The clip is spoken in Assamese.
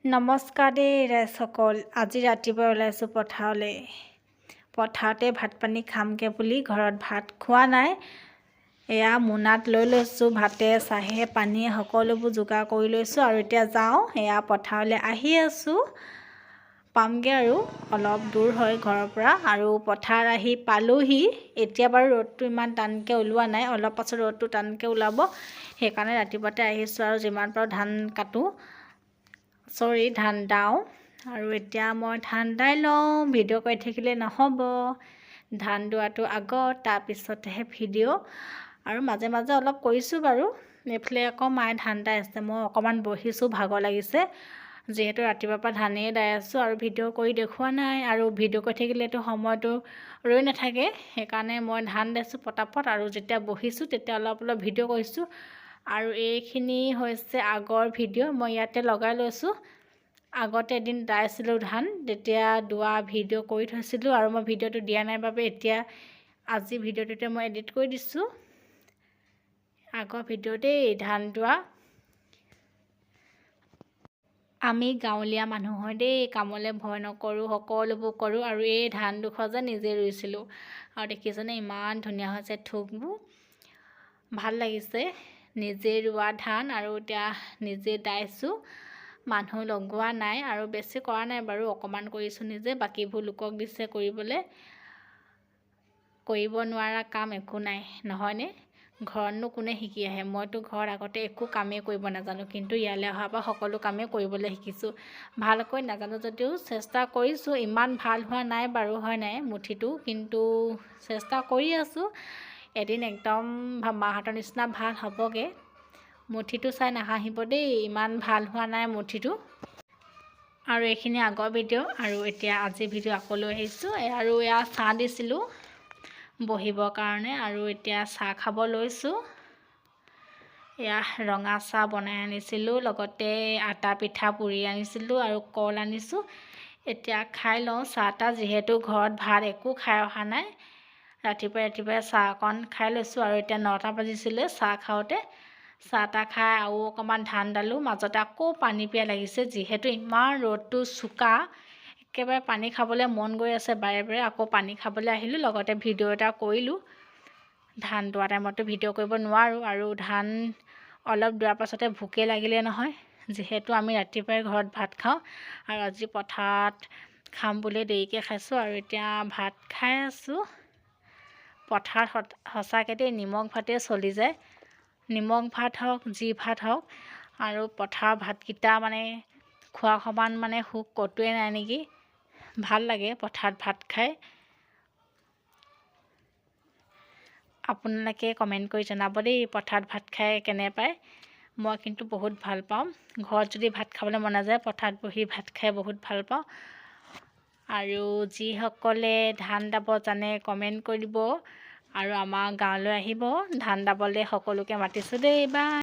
নমস্কাৰ দেই ৰাইজসকল। আজি ৰাতিপুৱা ওলাইছোঁ পথাৰলৈ। পথাৰতে ভাত পানী খামগৈ বুলি ঘৰত ভাত খোৱা নাই। এয়া মোনাত লৈ লৈছোঁ, ভাতে চাহে পানীয়ে সকলোবোৰ যোগাৰ কৰি লৈছোঁ আৰু এতিয়া যাওঁ। এয়া পথাৰলৈ আহি আছোঁ, পামগৈ আৰু অলপ দূৰ হয় ঘৰৰ পৰা। আৰু পথাৰ আহি পালোহি। এতিয়া বাৰু ৰ'দটো ইমান টানকৈ ওলোৱা নাই, অলপ পাছত ৰ'দটো টানকৈ ওলাব। সেইকাৰণে ৰাতিপুৱাতে আহিছোঁ আৰু যিমান পাৰোঁ ধান কাটোঁ, চৰি, ধান দাওঁ। আৰু এতিয়া মই ধান দাই লওঁ, ভিডিঅ' কৰি থাকিলে নহ'ব। ধান দোৱাটো আগত, তাৰপিছতহে ভিডিঅ'। আৰু মাজে মাজে অলপ কৰিছোঁ বাৰু। এইফালে আকৌ মায়ে ধান দাই আছে, মই অকণমান বহিছোঁ, ভাগৰ লাগিছে যিহেতু ৰাতিপুৱাৰ পৰা ধানেই দাই আছোঁ আৰু ভিডিঅ' কৰি দেখুওৱা নাই। আৰু ভিডিঅ' কৰি থাকিলেতো সময়টো ৰৈ নাথাকে। সেইকাৰণে মই ধান দাইছোঁ পটাপট আৰু যেতিয়া বহিছোঁ তেতিয়া অলপ অলপ ভিডিঅ' কৰিছোঁ। আৰু এইখিনি হৈছে আগৰ ভিডিঅ', মই ইয়াতে লগাই লৈছোঁ। আগতে এদিন দাইছিলোঁ ধান, তেতিয়া দোৱা ভিডিঅ' কৰি থৈছিলোঁ আৰু মই ভিডিঅ'টো দিয়া নাই বাবে এতিয়া আজি ভিডিঅ'টোতে মই এডিট কৰি দিছোঁ। আগৰ ভিডিঅ' দেই, ধান দোৱা। আমি গাঁৱলীয়া মানুহ হয় দেই, কামলৈ ভয় নকৰোঁ, সকলোবোৰ কৰোঁ। আৰু এই ধান দুখৰ যে নিজে ৰুইছিলোঁ আৰু দেখিছেনে ইমান ধুনীয়া হৈছে থোকবোৰ, ভাল লাগিছে। নিজে ৰোৱা ধান আৰু এতিয়া নিজে দাইছোঁ, মানুহ লগোৱা নাই আৰু বেছি কৰা নাই বাৰু, অকণমান কৰিছোঁ নিজে, বাকীবোৰ লোকক দিছে কৰিবলৈ। কৰিব নোৱাৰা কাম একো নাই, নহয়নে? ঘৰতনো কোনে শিকি আহে? মইতো ঘৰত আগতে একো কামেই কৰিব নাজানো, কিন্তু ইয়ালৈ অহাৰ পৰা সকলো কামেই কৰিবলৈ শিকিছোঁ। ভালকৈ নাজানো যদিও চেষ্টা কৰিছোঁ। ইমান ভাল হোৱা নাই বাৰু, হয় নাই মুঠিটো, কিন্তু চেষ্টা কৰি আছোঁ। এদিন একদম মাহঁতৰ নিচিনা ভাল হ'বগৈ। মুঠিটো চাই নাহাঁহিব দেই, ইমান ভাল হোৱা নাই মুঠিটো। আৰু এইখিনি আগৰ ভিডিঅ' আৰু এতিয়া আজিৰ ভিডিঅ' আকৌ লৈ আহিছোঁ। আৰু এয়া চাহ দিছিলোঁ বহিবৰ কাৰণে আৰু এতিয়া চাহ খাব লৈছোঁ। এয়া ৰঙা চাহ বনাই আনিছিলোঁ, লগতে আটা পিঠা পুৰি আনিছিলোঁ আৰু কল আনিছোঁ। এতিয়া খাই লওঁ চাহ তাহ, যিহেতু ঘৰত ভাত একো খাই অহা নাই। ৰাতিপুৱাই ৰাতিপুৱাই চাহ অকণ খাই লৈছোঁ। আৰু এতিয়া 9টা বাজিছিলে চাহ খাওঁতে। চাহ তাহ খাই আৰু অকণমান ধান দালোঁ, মাজতে আকৌ পানী পিয়াহ লাগিছে, যিহেতু ইমান ৰ'দটো চোকা, একেবাৰে পানী খাবলৈ মন গৈ আছে বাৰে বাৰে। আকৌ পানী খাবলৈ আহিলোঁ, লগতে ভিডিঅ' এটা কৰিলোঁ। ধান দোৱা টাইমততো ভিডিঅ' কৰিব নোৱাৰোঁ। আৰু ধান অলপ দোৱাৰ পাছতে ভোকেই লাগিলে নহয়, যিহেতু আমি ৰাতিপুৱাই ঘৰত ভাত খাওঁ আৰু আজি পথাৰত খাম বুলি দেৰিকৈ খাইছোঁ। আৰু এতিয়া ভাত খাই আছোঁ পথাৰত। সঁচাকৈ দেই, নিমখ ভাতেই চলি যায়, নিমখ ভাত হওক যি ভাত হওক। আৰু পথাৰৰ ভাতকেইটা মানে খোৱা সমান মানে সুখ ক'তোৱে নাই নেকি। ভাল লাগে পথাৰত ভাত খাই। আপোনালোকে কমেণ্ট কৰি জনাব দেই পথাৰত ভাত খাই কেনে পায়। মই কিন্তু বহুত ভাল পাওঁ। ঘৰত যদি ভাত খাবলৈ মন নাযায়, পথাৰত বহি ভাত খাই বহুত ভাল পাওঁ। আৰু যিসকলে ধান দাব জানে কমেণ্ট কৰি দিব আৰু আমাৰ গাঁৱলৈ আহিব ধান দাবলৈ, সকলোকে মাতিছোঁ দেই। বাই।